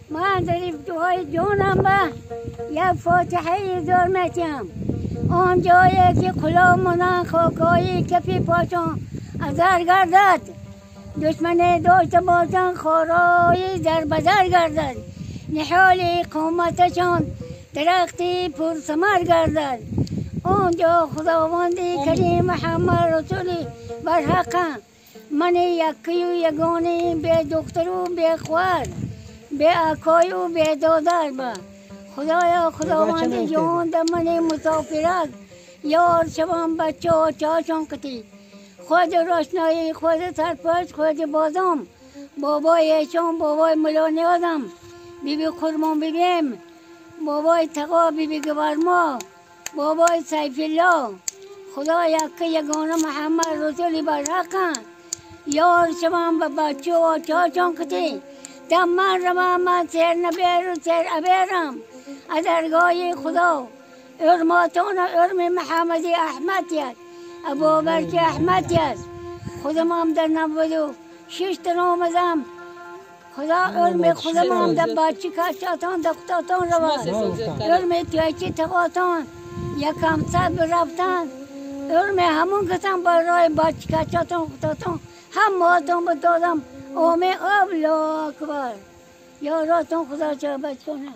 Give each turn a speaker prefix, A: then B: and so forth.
A: من در ابتهای جانم به یک فاتحه زور میتیم. آن جایی که غلامانان خاکایی کفی پاشان ازر گردد، دشمن داشته باشان خارای در بدر گردد، نحال قامتشان درختی پرثمر گردد. آنجا خداوند کریم محمد رسولی برحقم من یکی و یگانه به دختر و به خواهر به اکای و به دادر با خدایا خداوند جان در من مسافرت یار شوم بچه ها چاشان کتی خود روشنایی خود سرپرست خود بازم بابای ایشان بابای ملا نیازم بی بی قربان ببیم بابای تقا بی بی گورما بابای سیف الله خدا یک یگانه محمد رسولی برحقم یار شوم به بچه و چاچان کتی دم من روم من سر نبیر و سر ابیرم از درگاه خدا ارماتون ارم محمدی احمد است ابوبکر احمد است خودم هم در 96 تن آمدم خدا ارم خودم هم در بچه کچاتان در خداتان رود ارم تویچی تقاتان یکم صد برفتن ارم همون کسان برای بچه کچاتان خداتان هم ماتون بدادم آمین الله اکبر یاراتون خدا چه بچ کنه.